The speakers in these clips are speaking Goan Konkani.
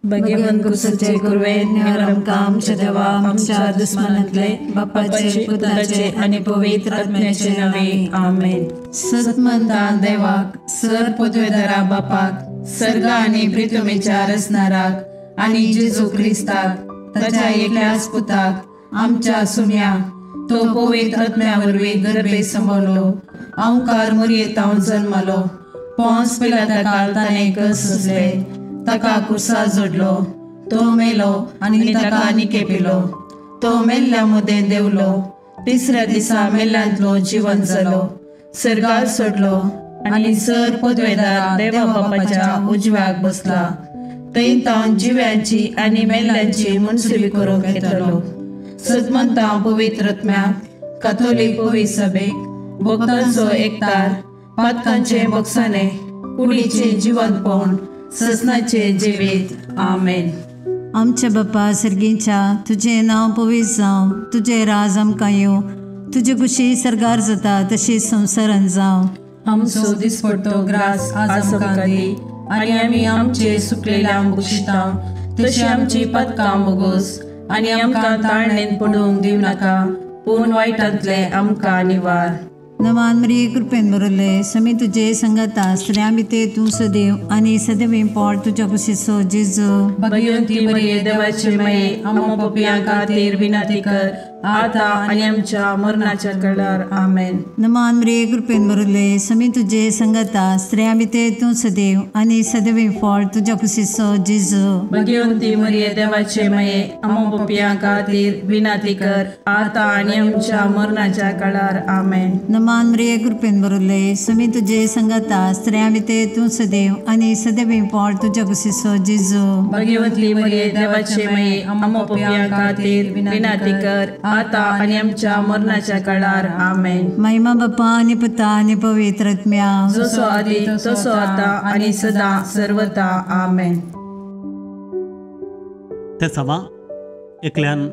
भगवान कुसाचे कुरवे आमकां आमच्या देवा आमच्या दुस्मानांतले बापाचे पुताचे आनी पवित्र आत्म्याचे नावे आमेन. सतमंता देवाक सर पदवेदारा बापाक सर्गा आनी प्रितुमेच्या रचणाराक आनी जेजू क्रिस्ताक ताच्या एकल्याच पुताक आमच्या सुम्या तो पवित्र आत्म्या वरवीं गर्भे सांबाळलो अंकार मुरयेतावन जन्मलो पोंस पिलाता काल ताणें कसले ताका कुर्सा जोडलो तो मेलो आनी ताका निकेपिलो तो मेल्ल्या मदें देवलो तिसऱ्या दिसा मेल्ल्यांतलो जिवन जालो सर्गार सोडलो आनी सर पदवेदार देवा बापाच्या उजव्याक बसला थंय तावन जिव्यांची आनी मेल्ल्यांची मनसुबी करूंक येतलो. सतमंता पवित्र आत्म्याक काथोलीक पवित्र सभेक भक्तांचो एकतार पातकांचे बक्षाने कुडीचे जिवंतपण ससनाचे जिवीत आमेन. आमच्या बापा सर्गीच्या तुजें नांव पवित्र जावं, तुजें राज आमकां येवं, तुजे कुशी सर्गार जाता तशी संवसारान जावं. आमचो दिसपडतो ग्रास आज आमकां दी आनी आमी आमचे सुकलेल्यांक बक्षिता तशी आमची पदकां बोगोस आनी आमकां ताळणेन पडूंक दिवं नाका पूण वायटांतले आमकां निवार. नवान मरिये कृपेन भरले समी तुझे संगता स्त्रियां भितर तूं सदैव आनी सदैव पोट तुज्या कुशीचो जेजू. भगवंती मरिये देवाचे माये आमकां पापयां खातीर विनंती कर आता आनी आमच्या मरणाच्या कळार आमेन. नमान मरिये कृपेन भरले समी तुझे संगता स्त्रियां भितर तूं सदैव आनी सदैव पोट तुज्या कुशीचो जेजू. भगवंती मरिये देवाचे माये आमकां पापयां खातीर विनंती कर आता आनी आमच्या मरणाच्या कळार आमेन. नमान मरिये कृपेन भरले समी तुझे संगता स्त्रियां भितर तूं सदैव आनी सदैव पोट तुज्या कुशीचो जेजू. भगवंती मरिये देवाचे माये आमकां पापयां खातीर विनंती कर आता आनी आमच्या मरणाच्या काळार आमेन. महिमा बापा आनी पुता आनी पवित्र आत्म्या जसो आदी तसो आता आनी सदा सर्वता आमेन. तेसावा एकल्यान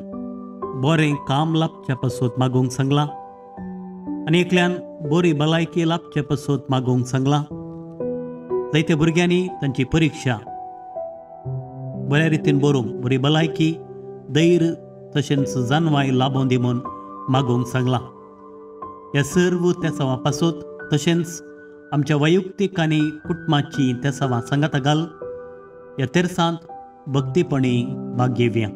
बरें काम लाभचे पासत मागूंक सांगलां आनी एकल्यान बरी भलायकी लाभचे पासत मागूंक सांगलां. जायते भुरग्यांनी तांची परिक्षा बऱ्या रितीन बरोवंक बरी भलायकी धैर्य तशेंच जानवाय लाभोवन दी म्हूण मागूंक सांगलां. ह्या सर्व तेसांवा पासत तशेंच आमच्या वैयक्तीक आनी कुटुंबाची तेसांवां सांगाता घाल ह्या तेरसांत भक्तीपणी भाग घेवया.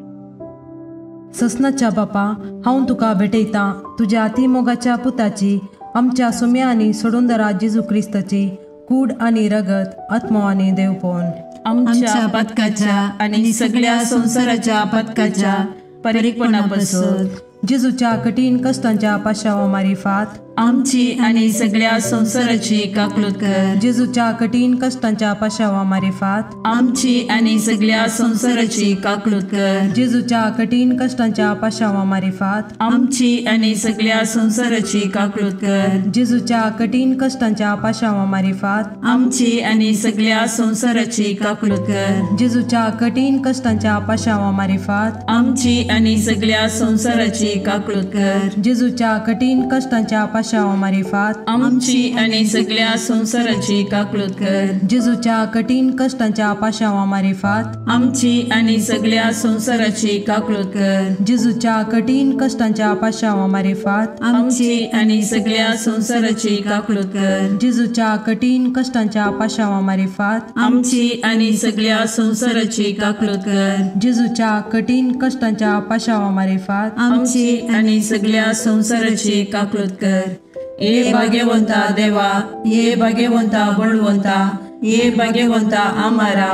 ससनाच्या बापा हांव तुका भेटयतां तुज्या अतिमोगाच्या पुताची आमच्या सुम्या आनी सोडूंदरा जेजू क्रिस्ताची कूड आनी रगत आत्मो आनी देवपण आमच्या पदकाच्या आनी सगळ्या संवसाराच्या पदकाच्या परिपणापासून जेजूच्या कठीण कष्टांच्या पाशावा मारिफात आमची आनी सगळ्या संवसाराची काकलूत कर. जेजूच्या कठीण कष्टांच्या पाशावा मारिफात आमची आनी सगळ्या संवसाराची काकलूत कर. जेजूच्या कठीण कष्टांच्या पाशावा मारिफात आमची आनी सगळ्या संवसाराची काकलूत कर. जेजूच्या कठीण कष्टांच्या पाशावा मारिफात आमची आनी सगळ्या संवसाराची काकलूत कर. जेजूच्या कठीण कष्टांच्या पाशावा मारिफात आमची आनी सगळ्या संवसाराची काकलूत कर. जेजूच्या कठीण कष्टांच्या पाशावा मारिफात आमची आनी सगळ्या संवसाराची काकलूत कर. जेजूच्या कठीण कष्टांच्या पाशावा मारिफात आमची आनी सगळ्या संवसाराची काकलूत कर. जेजूच्या कठीण कष्टांच्या पाशावा मारिफात आमची आनी सगळ्या संवसाराची काकलूत कर. जेजूच्या कठीण कष्टांच्या पाशावा मारिफात आमची आनी सगळ्या संवसाराची काकलूत कर. जेजूच्या कठीण कष्टांच्या पाशावा मारिफात आमची आनी सगळ्या संवसाराची काकलूत कर. ये भाग्यवंता देवा, ये भाग्यवंता बळवंता, ये भाग्यवंता आमारा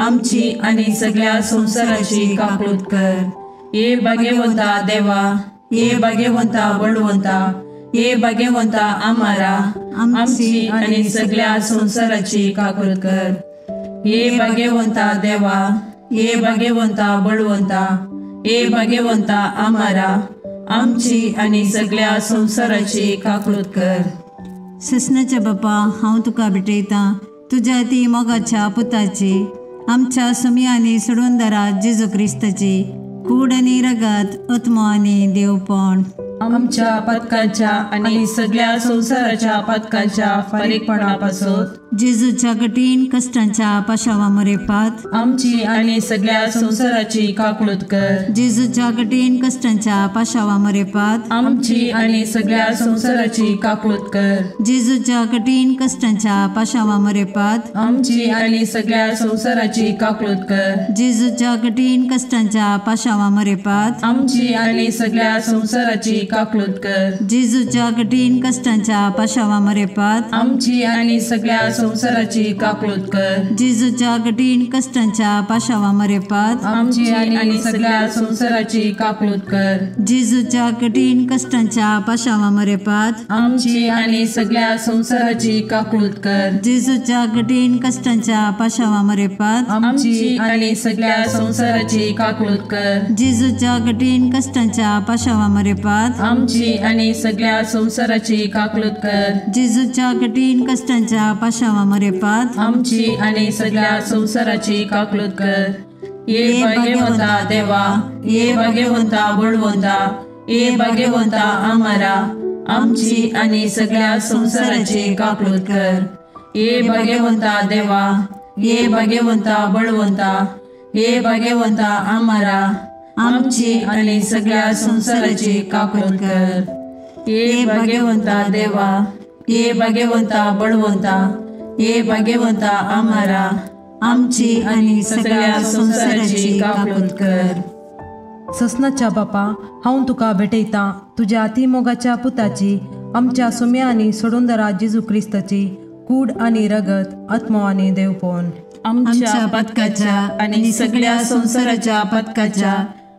आमची आनी सगळ्या संवसाराची काकलूत कर. ये भाग्यवंता देवा, ये भाग्यवंता बळवंता, ये भाग्यवंता आमारा आमची आनी सगळ्या संवसाराची काकलूत कर. ये भाग्यवंता देवा, ये भाग्यवंता बळवंता, ये भाग्यवंता आमारा, आमची आनी सगळ्या संवसाराची काकळूत कर। ससनाच्या बापा, हांव तुका भेटयतां तुज्या ती मोगाच्या पुताची, आमच्या सुमी आनी सोडूनदारा जेजू क्रिस्ताची कूड आनी रगत, आत्मो आनी देवपण आमच्या पातकांच्या आनी सगळ्या संवसाराच्या पातकांच्या फारीकपणापासून जेजूच्या कठीण कश्टांच्या पाशावा मरेपात आमची आनी सगळ्या संवसाराची काकळूत कर। जेजूच्या कठीण कश्टांच्या पाशावा मरेपात आमची आनी सगळ्या संवसाराची काकळूत कर। जेजूच्या कठीण कश्टांच्या पाशावा मरेपात आमची आनी सगळ्या संवसाराची काकळूत कर। जेजूच्या कठीण कश्टांच्या पाशावा मरेपात आमची आनी सगळ्या संवसाराची काकळूत कर। जेजूच्या कठीण कश्टांच्या पाशावा मरेपात आमची आनी सगळ्या संवसाराची काकळूत कर। जेजूच्या कठीण कश्टांच्या पाशावा मरेपात आमची आनी सगळ्या संवसाराची काकळूत कर। जेजूच्या कठीण कश्टांच्या पाशावा मरेपात आमची आनी सगळ्या संवसाराची काकळूत कर। जेजूच्या कठीण कश्टांच्या पाशावा मरेपात आमची आनी सगळ्या संवसाराची काकळूत कर। जेजूच्या कठीण कश्टांच्या पाशावा मरेपात आमची आनी सगळ्या संवसाराची काकळूत कर। जेजूच्या कठीण कश्टांच्या पाशावा मरेपात आमची आनी सगळ्या संवसाराची काकळूत कर। ये भाग्यवंता देवा, ये भाग्यवंता बळवंता, ये भाग्यवंता आमारा, आमची आनी सगळ्या संवसाराची काकळूत कर। ये भाग्यवंता देवा, ये भाग्यवंता बळवंता, ये भाग्यवंता आमारा, आमची आनी सगळ्या संवसाराची काकळूत कर। ये भाग्यवंता देवा, ये भाग्यवंता बळवंता, ये भाग्यवंता आमारा, आमची आनी सगळ्या संवसाराची काकळूत कर। ससनाच्या बापा, हांव तुका भेटयतां तुज्या अति मोगाच्या पुताची, आमच्या सुम्या आनी सोडूनदारा जेजू क्रिस्ताची कूड आनी रगत, आत्मो आनी देवपण आमच्या पातकाच्या आनी सगळ्या संवसाराच्या पातकाच्या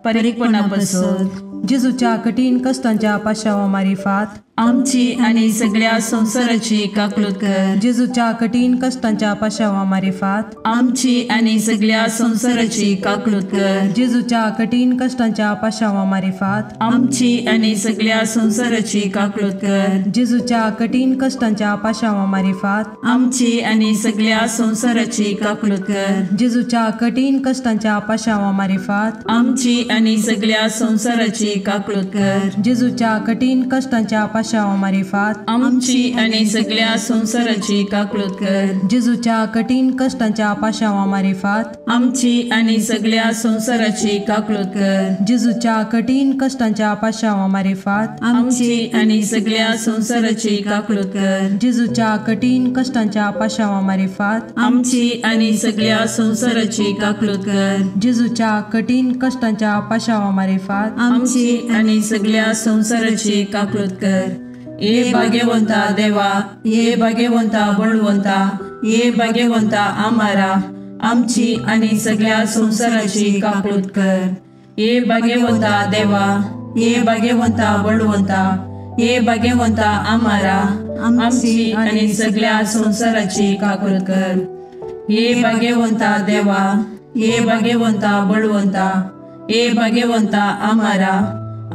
फारीकपणापासून जेजूच्या कठीण कश्टांच्या पाशावा मारिफात आमची आनी सगळ्या संवसाराची काकळूत कर। जेजूच्या कठीण कश्टांच्या पाशावा मारिफात आमची आनी सगळ्या संवसाराची काकळूत कर। जेजूच्या कठीण कश्टांच्या पाशावा मारिफात आमची आनी सगळ्या संवसाराची काकळूत कर। जेजूच्या कठीण कश्टांच्या पाशावा मारिफात आमची आनी सगळ्या संवसाराची काकळूत कर। जेजूच्या कठीण कश्टांच्या पाशावा मारिफात आमची आनी सगळ्या संवसाराची काकळूत कर। जेजूच्या कठीण कश्टांच्या पाशावा मारिफात आमची आनी सगळ्या संवसाराची काकळूत कर। जेजूच्या कठीण कश्टांच्या पाशावा मारिफात आमची आनी सगळ्या संवसाराची काकळूत कर। जेजूच्या कठीण कश्टांच्या पाशावा मारिफात आमची आनी सगळ्या संवसाराची काकळूत कर। जेजूच्या कठीण कश्टांच्या पाशावा मारिफात आमची आनी सगळ्या संवसाराची काकळूत कर। जेजूच्या कठीण कश्टांच्या पाशावा मारिफात आमची आनी सगळ्या संवसाराची काकळूत कर। ये भाग्यवंता देवा, ये भाग्यवंता बळवंता, ये भाग्यवंता आमारा, आमची आनी सगळ्या संवसाराची काकळूत कर। ये भाग्यवंता देवा, ये भाग्यवंता बळवंता, ये भाग्यवंता आमारा, आमची आनी सगळ्या संवसाराची काकळूत कर। ये भाग्यवंता देवा, ये भाग्यवंता बळवंता, ये भाग्यवंता आमारा,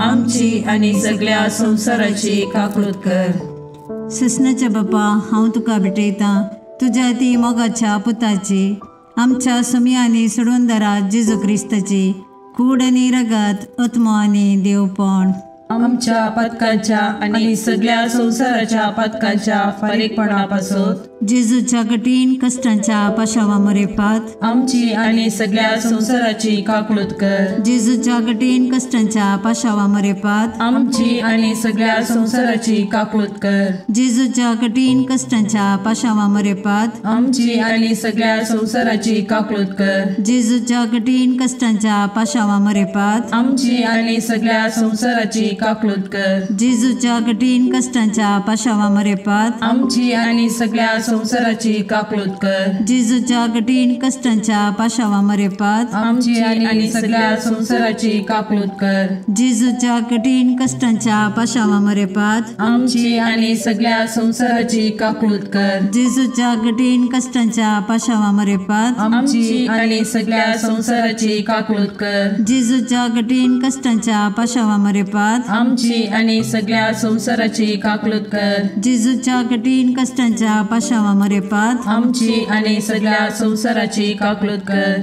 आमची आनी सगळ्या संवसाराची काकळूत कर। ससनाच्या बापा, हांव तुका भेटयतां तुज्या ती मोगाच्या पुताची, आमच्या सुमी आनी सोडूनदारा जेजू क्रिस्ताची कूड आनी रगत, आत्मो आनी देवपण आमच्या पातकांच्या आनी सगळ्या संवसाराच्या पातकांच्या फारीकपणापासून जेजूच्या कठीण कश्टांच्या पाशावा मरेपात आमची आनी सगळ्या संवसाराची काकळूत कर। जेजूच्या कठीण कश्टांच्या पाशावा मरेपात आमची आनी सगळ्या संवसाराची काकळूत कर। जेजूच्या कठीण कश्टांच्या पाशावा मरेपात आमची आनी सगळ्या संवसाराची काकळूत कर। जेजूच्या कठीण कश्टांच्या पाशावा मरेपात आमची आनी सगळ्या संवसाराची काकळूत कर। जेजूच्या कठीण कश्टांच्या पाशावा मरेपात आमची आनी सगळ्या संवसाराची काकळूत कर। जेजूच्या कठीण कश्टांच्या पाशावा मरेपात आमची आनी सगळ्या संवसाराची काकळूत कर। जेजूच्या कठीण कश्टांच्या पाशावा मरेपात आमची आनी सगळ्या संवसाराची काकळूत कर। जेजूच्या कठीण कश्टांच्या पाशावा मरेपात आमची आनी सगळ्या संवसाराची काकळूत कर। जेजूच्या कठीण कश्टांच्या पाशावा मरेपात आमची आनी सगळ्या संवसाराची काकळूत कर। जेजूच्या कठीण कश्टांच्या पाशावा मरेपात आमची आनी सगळ्या संवसाराची काकळूत कर।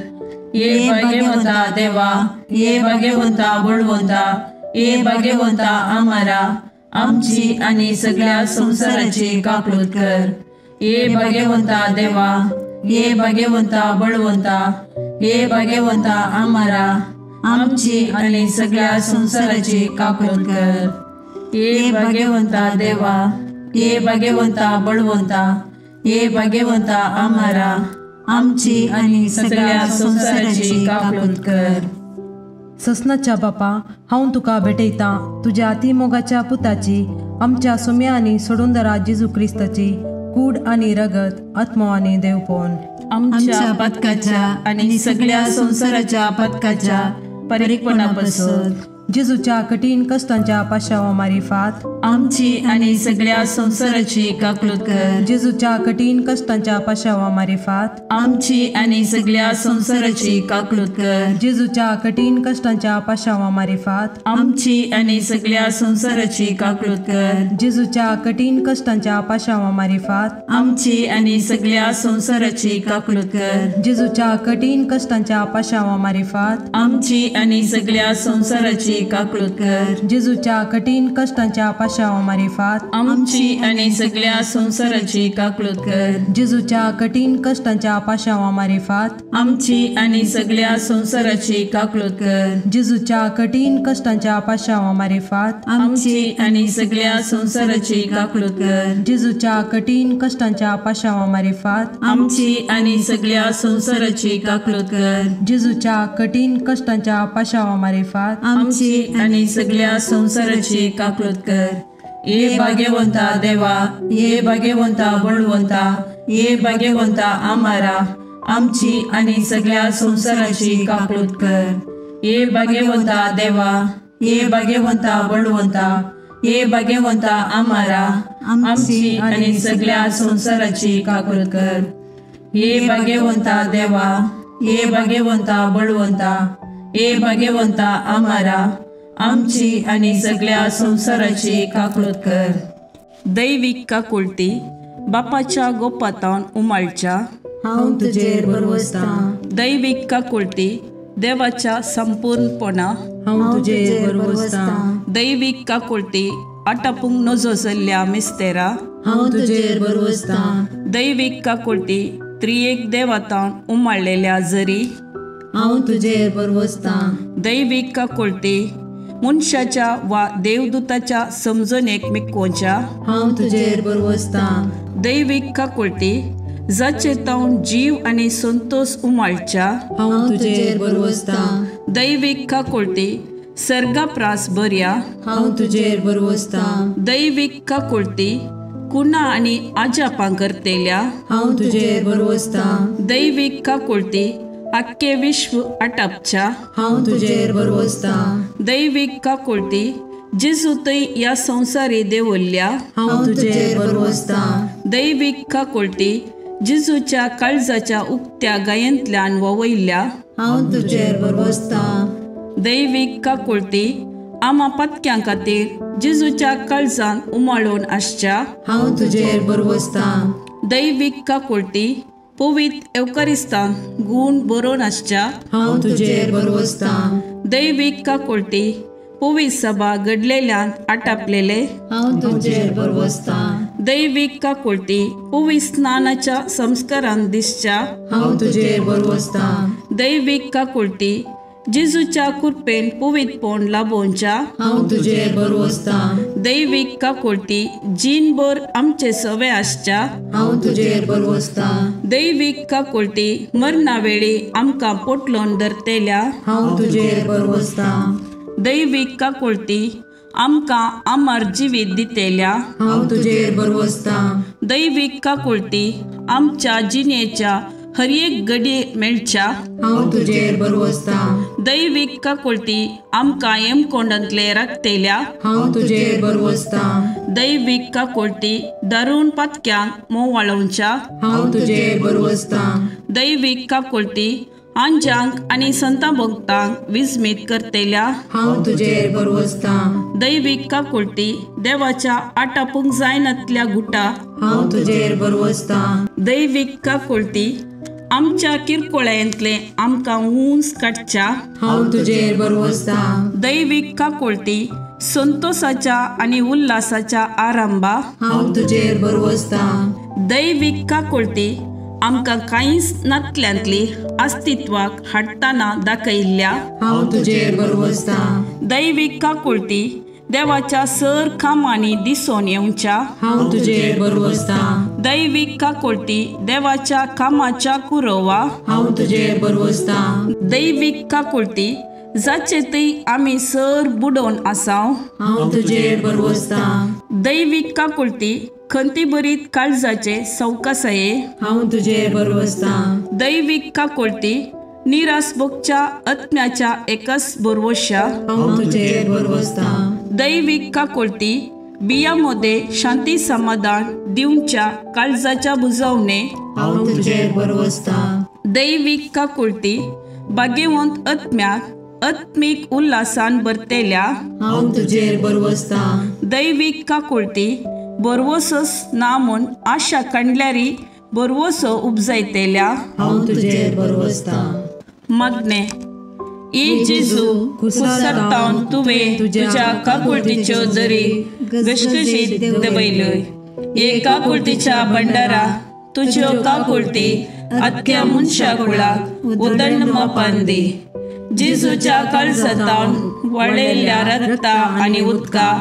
ये भाग्यवंता देवा, ये भाग्यवंता बळवंता, ये भाग्यवंता आमारा, आमची आनी सगळ्या संवसाराची काकळूत कर। ये भाग्यवंता देवा, ये भाग्यवंता बळवंता, ये भाग्यवंता आमारा, आमची आनी सगळ्या संवसाराची काकळूत कर। ये भाग्यवंता देवा, ये भाग्यवंता बळवंता, ये भाग्यवंता आमारा, आमची आनी सगळ्या संवसाराची काकळूत कर। ससनाच्या बापा, हांव तुका भेटयतां तुज्या अतिमोगाच्या पुताची, आमच्या सुम्या आनी सोडूनदारा जेजू क्रिस्ताची कूड आनी रगत, आत्मो आनी देवपण आमच्या पथकाच्या आनी सगळ्या संवसाराच्या पथकाच्या परिपणापासून जेजूच्या कठीण कश्टांच्या पाशावा मारिफात आमची आनी सगळ्या संवसाराची काकळूत कर। जेजूच्या कठीण कश्टांच्या पाशावा मारिफात आमची आनी सगळ्या संवसाराची काकळूत कर। जेजूच्या कठीण कश्टांच्या पाशावा मारिफात आमची आनी सगळ्या संवसाराची काकळूत कर। जेजूच्या कठीण कश्टांच्या पाशावा मारिफात आमची आनी सगळ्या संवसाराची काकळूत कर। जेजूच्या कठीण कश्टांच्या पाशावा मारिफात आमची आनी सगळ्या संवसाराची काकळूत कर। जेजूच्या कठीण कश्टांच्या पाशावा मारिफात आमची आनी सगळ्या संवसाराची काकळूत कर। जेजूच्या कठीण कश्टांच्या पाशावा मारिफात आमची आनी सगळ्या संवसाराची काकळूत कर। जेजूच्या कठीण कश्टांच्या पाशावा मारिफात आमची आनी सगळ्या संवसाराची काकळूत कर। जेजूच्या कठीण कश्टांच्या पाशावा मारिफात आमची आनी सगळ्या संवसाराची काकळूत कर। जेजूच्या कठीण कश्टांच्या पाशावा मारिफात आमची आनी सगळ्या संवसाराची काकळूत कर। ये भाग्यवंता देवा, ये भाग्यवंता बळवंता, ये भाग्यवंता आमारा, आमची आनी सगळ्या संवसाराची काकळूत कर। ये भाग्यवंता देवा, ये भाग्यवंता बळवंता, ये भाग्यवंता आमारा, आमची आनी सगळ्या संवसाराची काकळूत कर। ये भाग्यवंता देवा, ये भाग्यवंता बळवंता, ये भाग्यवंता आमारा, आमची आनी सगळ्या संवसाराची काकळूत कर। दैवीक काकुळटी बापाच्या गोपातावन उमाळच्या हांव तुजेर भरवसतां। दैवीक काकुळटी देवाच्या संपूर्णपणा हांव तुजेर भरवसतां। दैवीक काकुळटी आटापूंक नजो जाल्ल्या मिस्तेरा हांव तुजेर भरवसतां। दैवीक काकुळटी त्रियेक देवातावन उमाळलेल्या जरी हांव तुजेर भरवसतां। दैवीक काकुळटी मनशाच्या वा देवदूताच्या समजणेक मिकोवच्या हांव तुजेर भरवसतां। दैवीक काकुळटी जाचे तावन जीव आनी संतोष उमाळच्या हांव तुजेर भरवसतां। दैवीक काकुळटी सर्गाप्रास बऱ्या हांव तुजेर भरवसतां। दैवीक काकुळटी कुणा आनी आजापां करतेल्या हांव तुजेर भरवसतां। दैवीक काकुळटी आख्खे विश्व आटापच्या हांव तुजेर भरवसतां। दैवीक काकुळटी जेजू थंय ह्या संवसारी देवल्ल्या हांव तुजेर भरवसतां। दैवीक काकुळटी जेजूच्या काळजाच्या उक्त्या गायेंतल्यान ववयल्ल्या हांव तुजेर भरवसतां। दैवीक काकुळटी आमा पातक्यां खातीर जेजूच्या काळजान उमाळून आसच्या हांव तुजेर भरवसतां। दैवीक काकुळटी पवित्र एवकारिस्तान गूण बरोवन आसच्या हांव तुजेर भरवसतां। दैवीक काकुळटी पवित्र सभा घडलेल्यान आटापलेले हांव तुजेर भरवसतां। दैवीक काकुळटी पवित्र स्नानाच्या संस्कारान दिसच्या हांव तुजेर भरवसतां। दैवीक काकुळटी जेजूच्या कृपेन पवित्रपण लाभोवच्या हांव तुजेर भरवसतां। दैवीक काकुळटी जीणभर आमचे सवे आसच्या हांव तुजेर भरवसतां। दैवीक काकुळटी मरणा वेळी आमकां पोटलोन धरतेल्या हांव तुजेर भरवसतां। दैवीक काकुळटी आमकां अमर जिवीत दितेल्या हांव तुजेर भरवसतां। दैवीक काकुळटी आमच्या जिणेच्या हर एक घडये मेळच्या हांव तुजेर भरवसतां। दैवीक काकुळटी आमकां येमकोंडांतले राखतेल्या हांव तुजेर भरवसतां। दैवीक काकुळटी दारुण पातक्यांक मोवाळोवच्या हांव तुजेर भरवसतां। दैवीक काकुळटी आंजांक आनी संता भक्तांक विस्मीत करतेल्या हांव तुजेर भरवसतां। दैवीक काकुळटी देवाच्या आटापूंक जायनातल्या गुटा हांव तुजेर भरवसतां। दैवीक काकुळटी आमच्या किरकोळ्यांतले आमकां उंच काडच्या हांव तुजेर भरवसतां। दैवीक काकुळटी संतोषाच्या आनी उल्हासाच्या आरंभा हांव तुजेर भरवसतां। दैवीक काकुळटी आमकां कांयच नातल्यांतली अस्तित्वाक हाडटना दाखयल्ल्या हांव तुजेर भरवसतां। दैवीक काकुळटी देवाच्या सर कामांनी दिसून येवच्या हांव तुजेर भरवसतां। दैवीक काकुळटी देवाच्या कामाच्या कुरोवा हांव तुजेर भरवसतां। दैवीक काकुळटी जाचे थंय आमी सर बुडोवन आसाव हांव तुजेर भरवसतां। दैवीक काकुळटी खंतीभरीत काळजाचे सवकासाये हांव तुजेर भरवसतां। दैवीक काकुळटी निराश भोगच्या आत्म्याच्या एकच भरवश्या हांव तुजेर भरवसतां। दैवीक काकुळटी बिया मध्ये शांती समाधान दिवच्या काळजाच्या बुजवणे हांव तुजेर भरवसतां। दैवीक काकुळटी भाग्यवंत आत्म्याक आत्मीक उल्हासान भरतेल्या हांव तुजेर भरवसतां। दैवीक काकुळटी भरवसोच ना म्हूण आशा काडल्यारी भरवसो उपजायतेल्या हांव तुजेर भरवसतां। मागणें ए जेजू, कुसरतावन तुवें तुज्या काकुळटीच्यो जरी घसघशीत दवयल्यो। हे काकुळटीच्या भंडारा तुज्यो काकुळटी आख्या मनशा कुळाक उदंड मापान दी। जेजूच्या काळजांतावन वळयल्ल्या रक्ता आनी उदका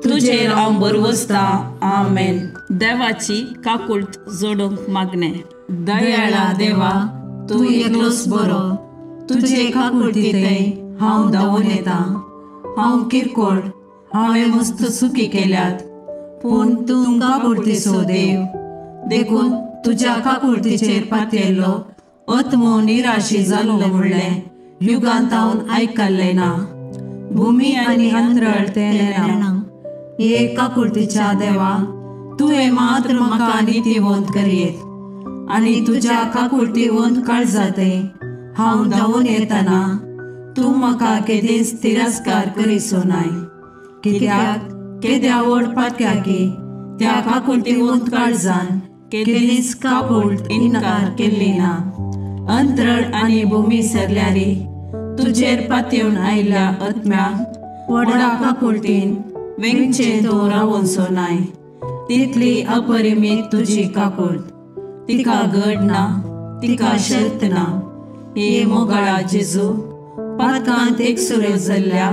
तुजेर हांव भरवसतां। आमेन। देवाची काकुळट जोडूंक मागणें। दयाळा देवा, तूं एकलोच बरो, तुजे काकुळटींतय हांव धांवून येता। हांव किरकोळ, हांवें मस्त चुकी केल्यात, पूण तूं काकुळटीचो देव, देखून तुज्या काकुळटीचेर पातयेल्लो आत्मो निराशी जाल्लो म्हणलें युगांत हांव आयकल्लें ना। भुमी आनी अंतरळ तें नेणा। हे काकुळटीच्या देवा, तुवें मात्र म्हाका नितीवंत करयेत आनी तुज्या काकुळटीवंत काळजांतय हांव धांवून येतना तूं म्हाका केदींच तिरस्कार करिसो नाय। कित्याक केद्या व्हड पातक्याकी त्या काकुळटीवंत काळजान केदींच काकुळट इन्कार केल्ली ना। अंतरळ आनी भुमी सरल्यारी तुजेर पातयेवन आयिल्ल्या आत्म्याक व्हडा काकुळटीन वेंगचें तूं रावोनसो नाय। तितली अपरिमीत तुजी काकुळट, तिका गड ना, तिका शर्त ना। हे मोगाळा जेजू, पातकांत एकसुरो जाल्ल्या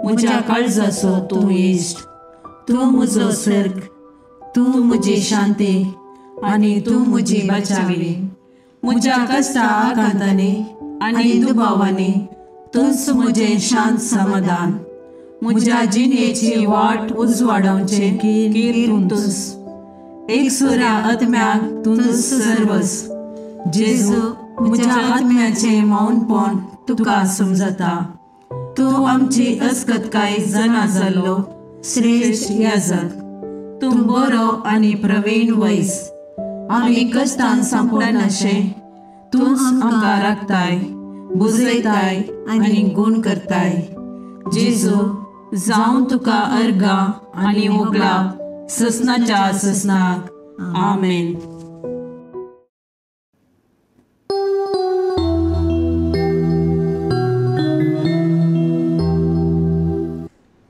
म्हज्या काळजाचो तूं इश्ट, तूं म्हजो सर्ग, तूं म्हजी शांती आनी तूं म्हजी बचावी। म्हज्या कश्टा आकांतांनी आनी दुबावांनी तूंच म्हजें शांत समाधान। म्हज्या जिणेची वाट उजवाडावचें कीर तूंच, एकसुऱ्या आत्म्याक तूंच सर्वस। जेजू, म्हज्या आत्म्याचें मौनपण तुका समजता। तूं आमची अस्कतकाय जाणा जाल्लो श्रेश्ठ याजक, तूं बरो आनी प्रवीण वैस। आमी कश्टान सांपडनाशें तूंच आमकां राखताय, बुजयताय आनी गूण करताय। जेजू, जावं तुका अर्गां आनी होगळाप ससनाच्या ससनाक। आमेन।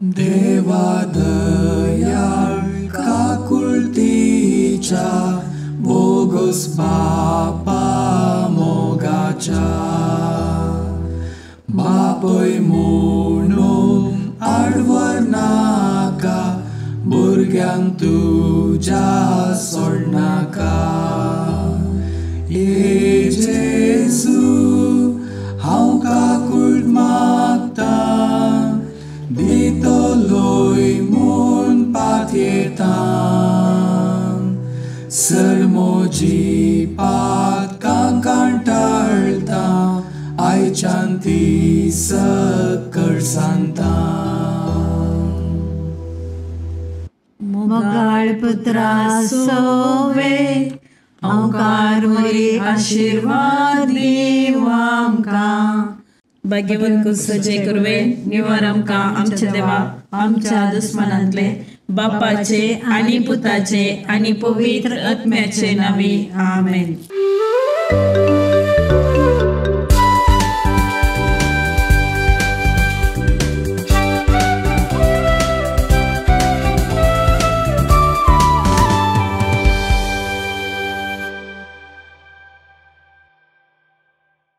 देवा दयाळ काकुळटीच्या बोगस बापा मोगाच्या, बापय म्हणून आडवर नाका, भुरग्यांक तुज्या सोडनाका। ये जेजू, हांव काकुळट मागता, दितलोय शांती सकळ सांतांक. मोगाळ पुत्रा सोवे ओंकार मोरी आशिर्वाद दिव आमकां. भाग्यवंत कुसचे कुरवे निवार आमकां आमच्या देवा आमच्या दुस्मनांतले बापाचे आनी पुताचे आनी पवित्र आत्म्याचे नावे आमेन.